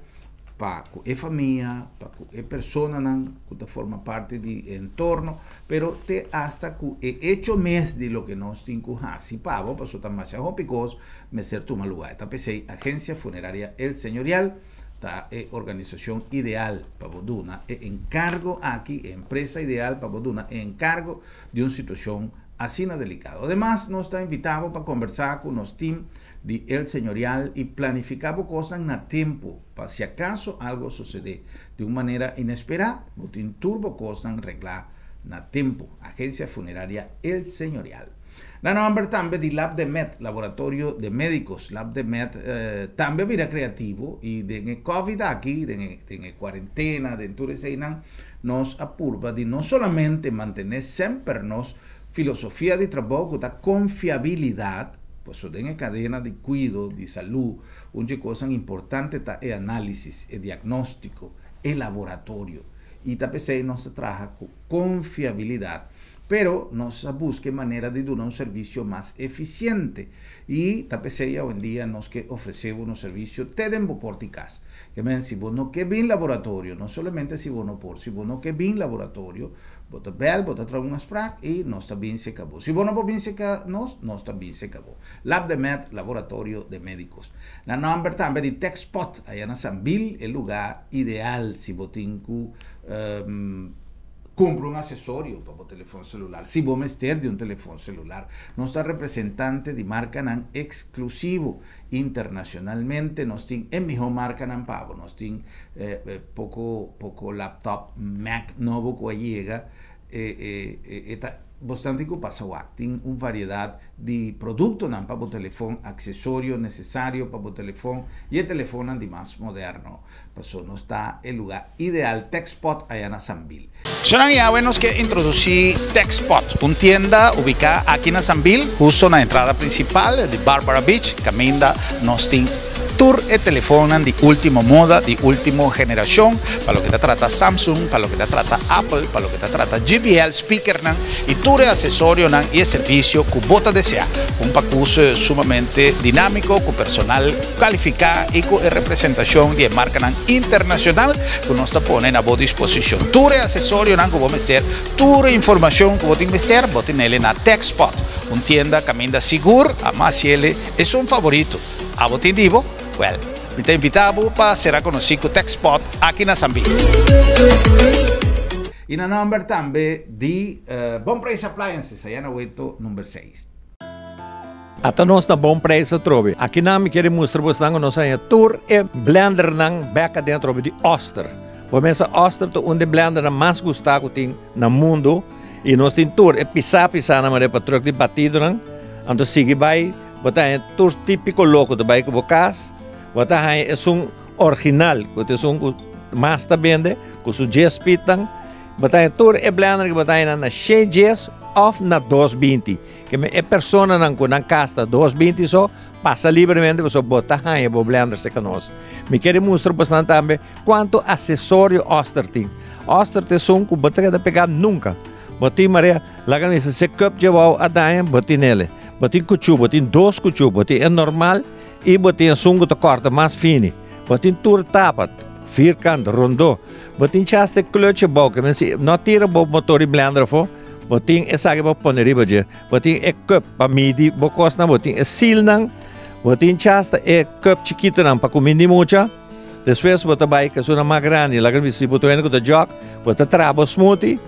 pa cu e famia, pa cu e personanan cu ta forma parti di e entorno, pero te hasta cu e hecho mes di loke nos tin cu haci pa bo, pasobra ta masha hopi cos mester tuma luga. E ta p'esey Agencia Funeraria El Señorial ta e organisacion ideal pa bo duna e encargo aki, e empresa ideal pa bo duna e encargo di un situacion asina delicado. Ademas, nos ta invita bo pa conversa cu nos team di El Señorial y planifica bo cosnan na tempo pa si acaso algo sucede di un manera inespera, bo tin tur bo cosnan regla na tempo. Agencia Funeraria El Señorial. Na nomber tambe di Lab de Med, Laboratorio de Medicos. Lab de Med tambe a bira creativo y den e covid aki, den e den e cuarentena, den tur eseynan, nos a purba di no solamente mantene semper nos filosofia di trabou cu ta confiabilidad, paso den e cadena di cuido di salud un dje cosnan importante ta e analisis, e diagnostico, e laboratorio y ta p'esey nos ta traha cu confiabilidad. Pero nos a busca e manera di duna un servicio mas eficiente y ta p'esey awendia nos ke ofrece bo nos servicio te den bo porta y cas. Ke men si bo no ke bin laboratorio, no solamente si bo no por, si bo no ke bin laboratorio, bo ta bel, bo ta traha un afspraak y nos ta bin seca bo. Si bo no por bin seca nos, nos ta bin seca bo. Lab de Med, Laboratorio de Medicos. Na nomber tambe di Techspot, aya na Sambil, e lugar ideal si bo tin cu Cumpra un acesorio pa bo telefon celular si bo mester di un telefon celular. Nos ta representante di marcanan exclusivo internacionalmente. Nos tin e miho marcanan pa bo. Nos tin poco poco laptop Mac nobo cu a yega. E ta bastante cu pasa wak. Tin un variedad di productonan pa bo telefon, accesorio necesario pa bo telefon y e telefonnan di mas moderno. Paso nos ta e luga ideal Techspot aya na Sambil.
Shonan y awe nos ke introduci Techspot, un tienda ubica aki na Sambil, husto na entrada principal di Barbara Beach, caminda nos tin tur e telefonnan di ultimo moda, di ultimo generacion, pa loke ta trata Samsung, pa loke ta trata Apple, pa loke ta trata JBL speakernan y tur e asesorionan y e servicio cu bo ta desea. Un pacus sumamente dinamico cu personal Kalifiká i ku e representashon di e markanan internashonal ku nos ta pone na bo disposishon. Tur e asesorionan ku bo mester, tur e informashon ku bo tin mester, bo tinele na Techspot, un tienda kaminda sigur a mas yele esun favorito. Abo tin di bo? Wèl, mi ta invitá bo pa sera konosí ku Techspot aki na Sambil.
I na nòmber tambe di Bon Preis Appliances, aya na Weto number seis.
Ata nos na bon prijs atrobe. Akinan mi kere mustra bosnan ku nos haña tur e blendernan bek aden atrobe di Oster. Bo mesa Oster ta un di e blendernan mas gustá ku tin na mundu i nos tin tur e pisá pisánan manera pa trùk di batidonan. Anto sigui bai bo ta haña tur típiko loko ku ta bai ku bo kas. Bo ta haña esun original ku ta esun ku mas ta bende ku su djes pitnan. Bo ta haña tur e blender ku bo ta haña na shen djes. òf na 220. Ke men e personanan ku nan kas ta 220 so, pasa libremente pasobra bo ta haña bo blender serka nos. Mi kere mustra bosnan tambe kuantu asesorio Oster tin. Oster ta esun ku bo ta keda pegá nunka. Bo tin marea, laga mi bisa, si e cup dje wou a daña, bo tin ele. Bo tin kuchú, bo tin dos kuchú, bo tin e normal i bo tin esun ku ta kòrta mas fini. Bo tin tur tapa, vierkant, rondó. Bo tin chas te clutch abou, ke men si no tira bo motor di blender afó, bo tin esaki pa pone riba dje. Bo tin e cup pa midi bo kosnan, bo tin e sealnan, bo tin chas ta e cup chikitonan pa kumindi mucha. Despues bo ta bai ku esunnan mas grandi, laga mi si bo ta wende ku ta jòk, bo ta traha bo smoothie,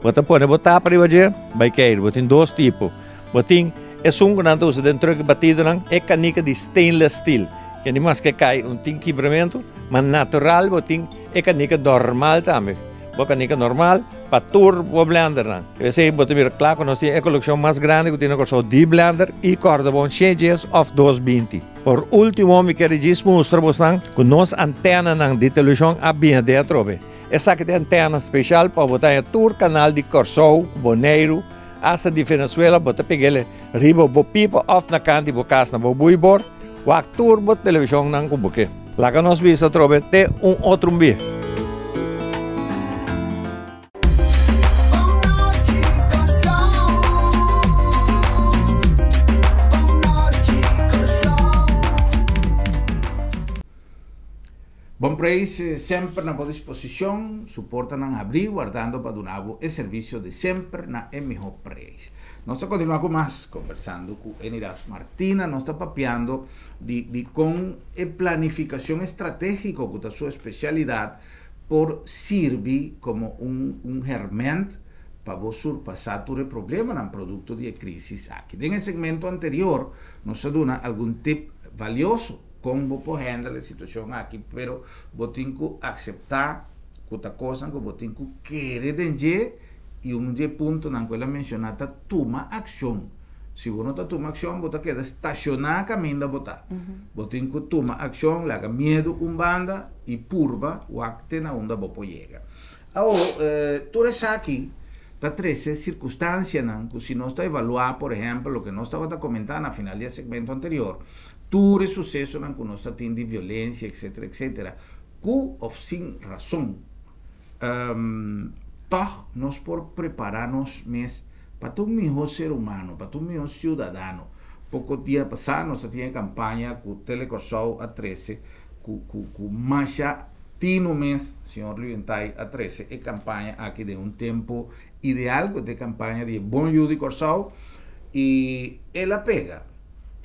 bo ta pone bo tapa riba dje, bai keir. Bo tin dos tipo. Bo tin esun ku nan ta usa den truck batidonan, e kanika di stainless steel, ke ni maske kai un tin kibramentu, ma natural bo tin e kanika normal tambe. Bo kanika normal pa tur bo blendernan. Esei bo ta mira kla ku nos tin e kolekshon mas grandi ku tin na Kòrsou di blender i kòrda bon shen djes òf 220. Por último mi kere djis mustra bosnan ku nos antenanan di televishon a bini den atrobe. Esaki ta e antena speshal pa bo ta haña tur kanal di Kòrsou, Boneiru, Asta di Venezuela bo ta peg'el riba bo pipa of na kant di bo kas na bo buibor, wak tur bo televishonnan ku bo ke. Laga nos bisa atrobe te un otro un bia.
Bon Preis semper na bo disposicion, su portanan habrí wardando pa duna bo e servicio di semper na e miho preis. Nos ta continua cu mas conversando cu Eniras Martina, nos ta papiando di di con e planificacion estrategico cu ta su especialidad por sirbi como un un herment pa bo surpasa tur e problemanan producto di e crisis aki. Den e segmento anterior nos a duna algun tip valioso. Kon bo por handle e situashon aki, pero bo tin ku akseptá ku ta kosnan ku bo tin ku kere den dje i un di e puntonan ku el a menshoná ta tuma akshon. Si bo no ta tuma akshon bo ta keda stashoná kaminda bo ta. Bo tin ku tuma akshon, laga miedu un banda i purba wak te na unda bo por yega. Awor, tur esaki ta trese sirkunstansianan ku si nos ta evaluá, por ehèmpel, loke nos tabata komentá na final di e segmento anterior, Tur e susesonan ku nos ta tin di violensia etcetera etcetera ku of sin rason tòg nos por prepará nos mes pa ta un mihó ser humano, pa ta un mihó siudadano. Poko dia pasá nos a tin e kampaña ku Tele Kòrsou a trese ku ku ku masha tinu mes señor Luyentai a trese e kampaña aki den un tempu ideal ku ta e kampaña di e bon yu di Kòrsou i el a pega.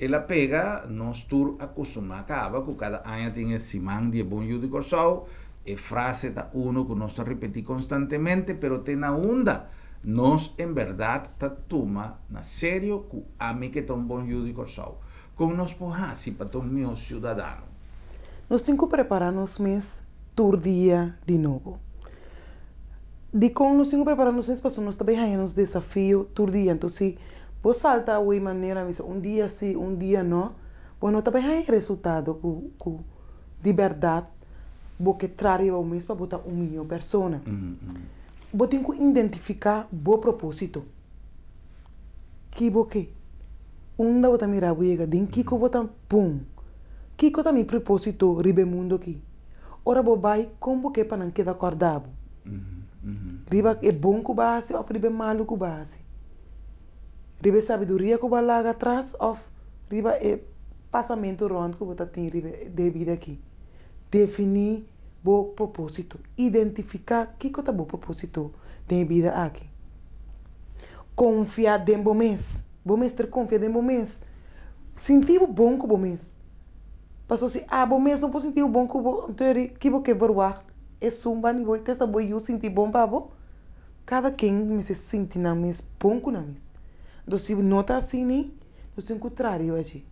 El a pega, nos tur a kustumá kaba ku kada aña tin e siman di e bon yu di Kòrsou. E frase ta unu ku nos ta ripetí konstantemente, pero te na unda nos en bèrdat ta tuma na serio ku ami ke ta un bon yu di Kòrsou? Kon nos por hasi pa ta un mihó siudadano?
Nos tin ku prepará nos mes tur dia di nobo. Dikon nos tin ku prepará nos mes? Pasobra nos ta bai haña nos desafio tur dia. Anto si Bo salta awey manera mi sa un dia si un dia no, bo no ta bay haña e resultado cu cu di berdad bo ke tra riba bo mes pa bo ta un miho persona. Bo tin cu identifica bo proposito. Ki bo ke? Unda bo ta mira bo yega? Den kico bo ta bon? Kico ta mi proposito riba e mundo aki? Ora bo bay, con bo ke pa nan keda corda bo? Riba e bon cu bo a haci of riba e malu cu bo a haci? Riba e sabiduria ku bo a laga atras òf riba e pasamentu rònt ku bo ta tin riba e bida akí? Definí bo propósito. Identifiká kiko ta bo propósito den e bida akí. Konfia den bo mes. Bo mester konfia den bo mes. Sinti bo bon ku bo mes. Pasobra si abo mes no por sinti bo bon ku bo, anto ki bo ke verwagt esun banda di bo i testa bo yu sinti bon pa bo? Kada ken mester sinti nan mes bon ku nan mes. Enton si no ta asina, nos tin ku traha riba dje.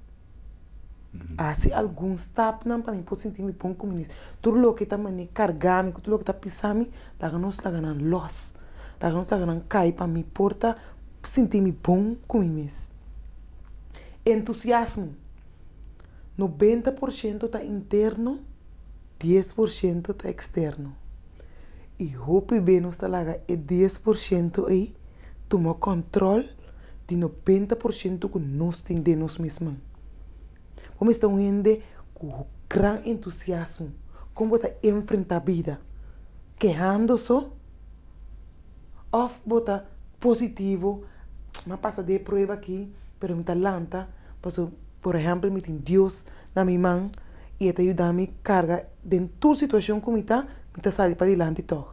Hasi algun stapnan pa mi por sinti mi bon ku mi mes. Tur loke ta mane karga mi, tur loke ta pisa mi, laga nos laga nan lòs. Laga nos laga nan kai pa mi por ta sinti mi bon ku mi mes. Entusiasmo, 90% ta interno, 10% ta eksterno. I hopi be nos ta laga e 10% ei Tuma kòntròl di 90% ku nos tin den nos mes man. Bo mester un hende ku gran entusiasmo. Kon bo ta enfrentá bida? Kehando so? Òf bo ta positivo, Mi a pasa den e prueba akí, pero mi ta lanta pasobra, por ehèmpel, mi tin Dios na mi man i e ta yuda mi karga den tur situashon ku mi ta, mi ta sali padilanti tòg.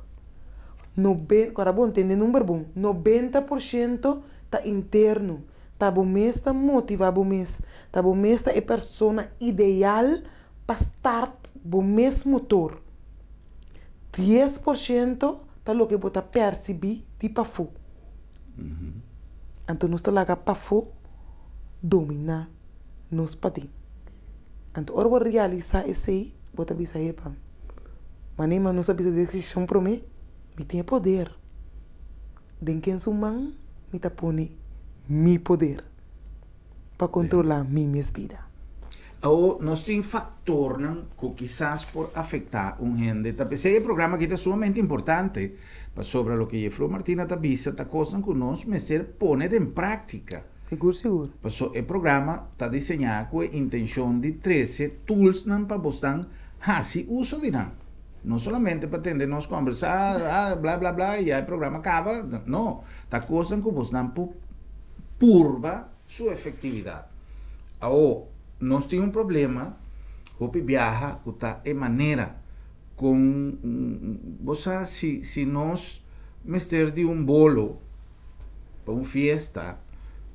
Noben, ku ora bo ntende number bon, 90% ta interno. Ta bo mes ta motivá bo mes. Ta bo mes ta e persona ideal pa start bo mes motor. 10% ta loke bo ta persibí di pafó. Anto nos ta laga pafó dominá nos paden. Anto ora bo realisá esei, bo ta bisa, Epa, manera nos a bisa den deskripshon promé, mi tin e poder. Den ken su man mi ta pone mi poder pa kontrolá mi mes bida?
Awor, nos tin faktornan ku kisas por afektá un hende. Ta p'esei e programa aki ta sumamente importante, pasobra loke Jefro Martina ta bisa ta kosnan ku nos mester pone den práktika.
Sigur, sigur.
Paso e programa ta diseñá ku e intenshon di trese toolsnan pa bosnan hasi uso di nan. No solamente pa tende nos kombersá, ah, bla bla bla, i ya e programa kaba. No, ta kosnan ku bosnan por purba su efektividat. Awor, nos tin un problema hopi biaha ku ta e manera kon, bo sa si si nos mester di un bolo pa un fiesta,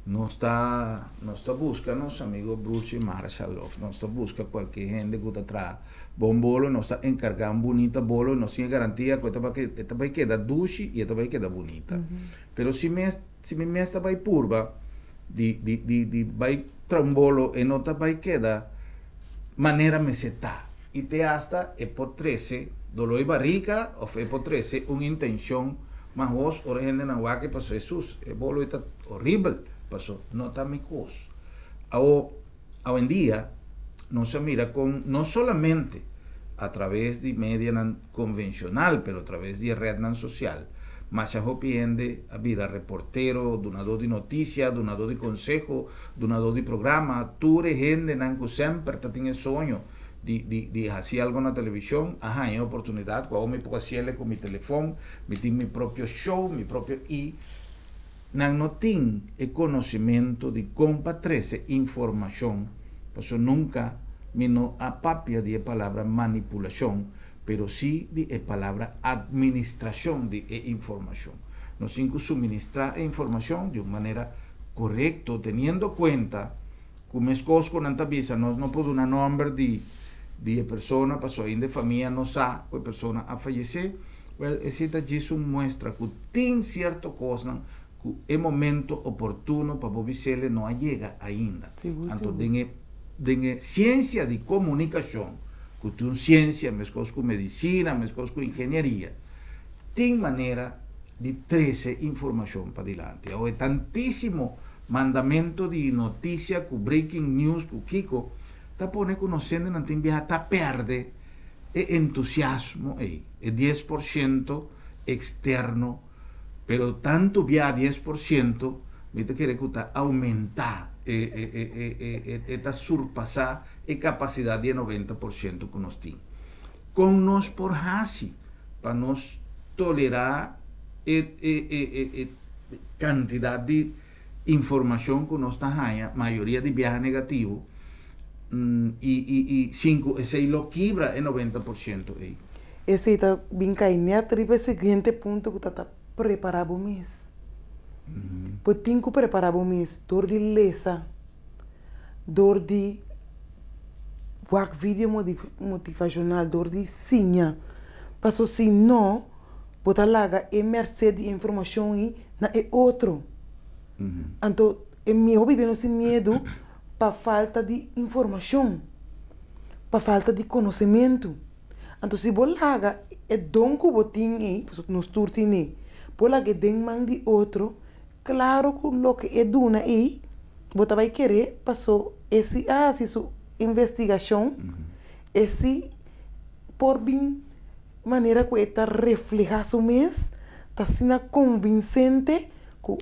nos ta nos ta buska nos amigo Bruce Marshall of nos ta buska kualke hende ku ta traha bon bolo, nos ta enkargá un bunita bolo, nos tin e garantia ku e ta bai e ta bai keda dushi i e ta bai keda bunita. Pero si mes si mi mes ta bai purba di di di di bai traha un bolo e no ta bai keda manera mester ta i te asta e por trese doló di barika of e por trese un intenshon mahos ora e hendenan wak e paso Hesus e bolo ei ta horibel paso no ta mi kos. Awo awendia nos a mira kon no solamente a traves di medianan konvenshonal pero a traves di e rednan sosial masha hopi hende a bira reportero, dunadó di notisia, dunadó di konseho, dunadó di programa, tur e hendenan ku semper ta tin e soño di di di hasi algo na televishon a haña e oportunidat ku awor mi por hasiel ku mi telefon, mi tin mi propio show, mi propio i nan no tin e konosementu di kon pa trese informashon, pasobra nunka mi no a papia di e palabra manipulashon, pero sí di e palabra administrashon di e informashon. Nos tin ku suministrá e informashon di un manera korekto teniendo kuenta ku meskos ku nan ta bisa nos no por duna nòmber di di e persona pasobra ainda e famia no sa ku e persona a fayesé. Wèl, esei ta djis un muestra ku tin sierto kosnan ku e momento oportuno pa bo bis'el no a yega ainda. Anto den e den e siensia di komunikashon, ku ta un siensia meskos ku medisina, meskos ku ingenieria, tin manera di trese informashon padilanti. Awe e tantísimo mandamentu di notisia ku breaking news ku kiko ta pone ku nos hendenan tin biaha ta pèrdè e entusiasmo ei, e 10% eksterno. Pero tantu bia 10% mi ta kere ku ta oumentá, e e e e e e e ta surpasá e kapasidat di e 90% ku nos tin. Kon nos por hasi pa nos tolerá e e e e e kantidat di informashon ku nos ta haña, mayoria di biaha negativo, i i i sin ku esei lo kibra e 90% ei?
Esei ta bin kai nèt riba e siguiente punto ku ta ta prepará bo mes. Bo tin ku prepará bo mes dor di lesa, dor di wak video motivashonal, dor di siña. Paso si no, bo ta laga e mèrsè di e informashon ei na e otro. Anto e mihó biba nos tin miedu pa falta di informashon, pa falta di konosementu. Anto si bo laga e don ku bo tin ei, pasobra nos tur tin ei, bo lag'é den man di otro, klaro ku loke e duna ei, bo ta bai keré paso e si a hasi su investigashon, e si por bin manera ku e ta reflehá su mes, ta asina konvinsente ku.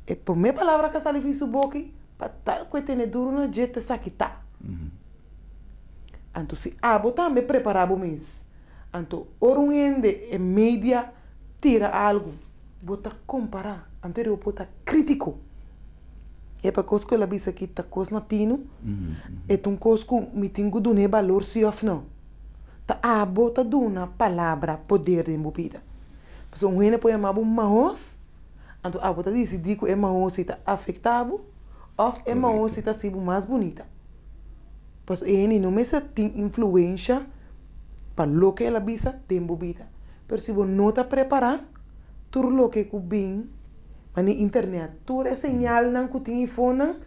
E promé palabra ku a sali for di su boka, pa tal ku e tene duru na dje, ta esaki ta. Anto si abo tambe prepará bo mes, anto ora un hende e media tira algu, bo ta kompará, anto bo por ta krítiko. E pa kos ku el a bisa aki ta kos na tinu, e ta un kos ku mi tin ku duna e balor si òf no. Ta abo ta duna palabra poder den bo bida. Pasobra un hende por yama bo mahos, anto abo ta disidí ku e mahos ei ta afektá bo òf e mahos ei ta hasi bo mas bunita. Pasobra e hende no mester tin influensha pa loke el a bisa den bo bida. Pero si bo no ta prepará, tur loke ku bin manera internet, tur e señalnan ku tin ifonnan,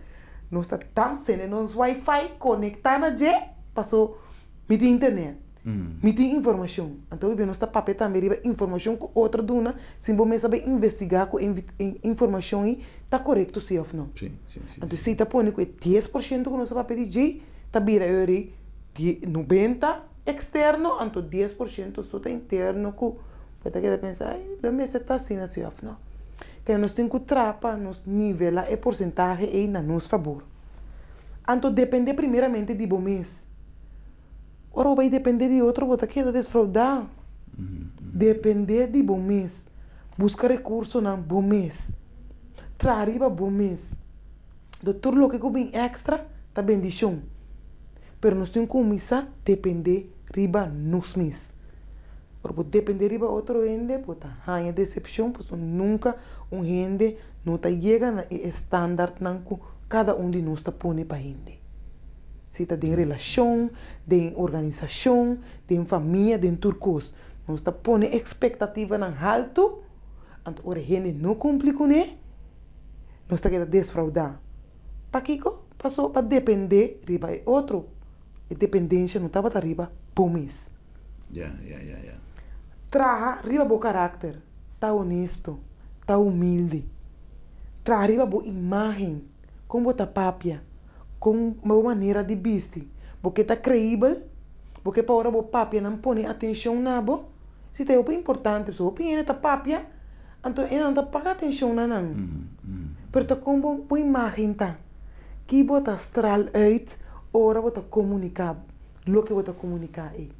nos ta tam sende nos wifi konektá na dje paso mi tin internet, mi tin informashon. Anto hopi nos ta papia tambe riba informashon ku otro duna sin bo mes a bai investigá ku e informashon ei ta korekto si òf no. Anto esei ta pone ku e 10% ku nos a papia di dje ta bira e ora ei 90 eksterno anto 10% so ta interno ku bo ta keda pensa ai lo mester ta asina si òf no. Kende nos tin ku traha pa nos nivelá e porsentahe ei na nos fabor. Anto dependé primeramente di bo mes. Ora bo bai dependé di otro bo ta keda desfraudá. Dependé di bo mes. Buska rekursonan bo mes. Traha riba bo mes. Do tur loke ku bin èkstra ta bendishon. Pero nos tin kuminsá dependé riba nos mes. Ora bo dependé riba otro hende bo ta haña desepshon pasobra nunka un hende no ta yega na e estandartnan ku kada un di nos ta pone pa hende. Si ta den relashon, den organisashon, den famia, den tur kos. Nos ta pone ekspektativanan haltu, anto ora e hende no kumpli kuné, nos ta keda desfraudá. Pakiko? Pasobra pa dependé riba e otro, e dependensha no tabata riba bo mes. Traha riba bo karakter, ta honesto, ta humilde. Traha riba bo imágen, kon bo ta papia, kon bo manera di bisti. Bo ke ta kreibel? Bo ke pa ora bo papia nan pone atenshon na bo? Si ta e hopi importante, pasobra hopi hende ta papia, anto e nan ta paga atenshon na nan. Pero ta kon bo bo imágen ta? Ki bo ta stral uit ora bo ta komuniká loke bo ta komuniká ei?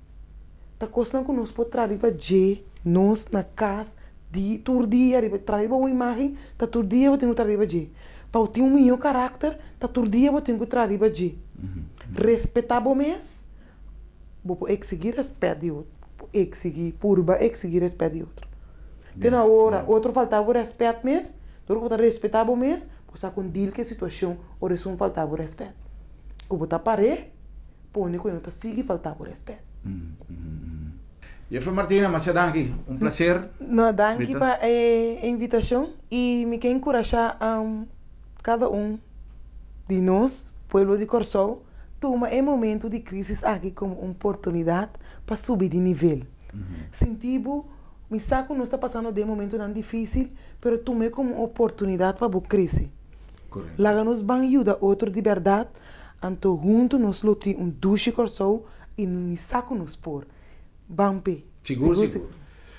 Ta kosnan ku nos por traha riba dje, nos na kas, di tur dia riba traha riba un imágen ta tur dia bo tin ku traha riba dje. Pa bo tin un mihó karakter ta tur dia bo tin ku traha riba dje. Respetá bo mes, bo por eksigí rèspèt di otro, bo por eksigí, purba eksigí rèspèt di otro. Te na ora otro faltá bo rèspèt mes, dor ku bo ta respetá bo mes, bo sa kon dil ku e situashon ora esun faltá bo rèspèt. Ku bo ta par'é, pone ku e no ta sigui faltá bo rèspèt.
Jeffrey Martina, masha danki. Un placer.
No, danki pa e invitacion y mi ke encurasha cada un di nos, pueblo di Corsou, tuma e momento di crisis aki como un oportunidad pa subi di nivel. Sinti bo, mi sa cu nos ta pasando den momentonan dificil, pero tum'e como un oportunidad pa bo crece. Laga nos ban yuda otro di berdad, anto hunto nos lo tin un dushi Corsou y mi sa cu nos por. Ban p'e.
Sigur, sigur.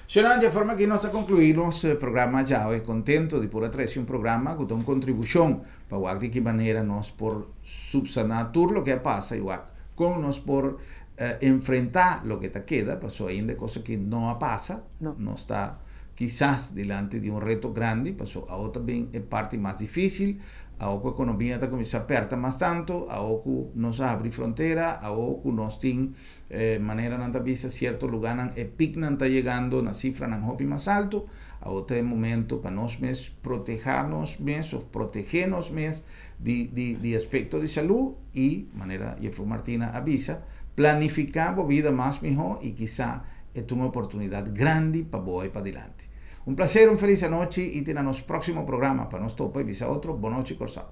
Señora, dje forma aki nos ta conclui nos programa djawe. Contento di por a trece un programa cu ta un contribucion pa wak di ki manera nos por subsana tur loke a pasa y wak con nos por enfrenta loke ta keda, pasobra ainda e cosa aki no a pasa. Nos ta kisas dilanti di un reto grandi, pasobra awo ta bin e parti mas dificil. Awo ku ekonomia ta kuminsá pèrta mas tantu, awo ku nos a habri frontera, awo ku nos tin manera nan ta bisa sierto lugánan e piknan ta yegando na sifranan hopi mas altu, awo ta e momento pa nos mes protehá nos mes òf protegé nos mes di di di aspekto di salú i manera Jefro Martina a bisa, planifiká bo bida mas mihó i kisá e ta un oportunidat grandi pa bo bai padilanti. Un placer, un feliz anochi y te na nos proximo programa pa nos topa y bisa otro Bonochi Corsou.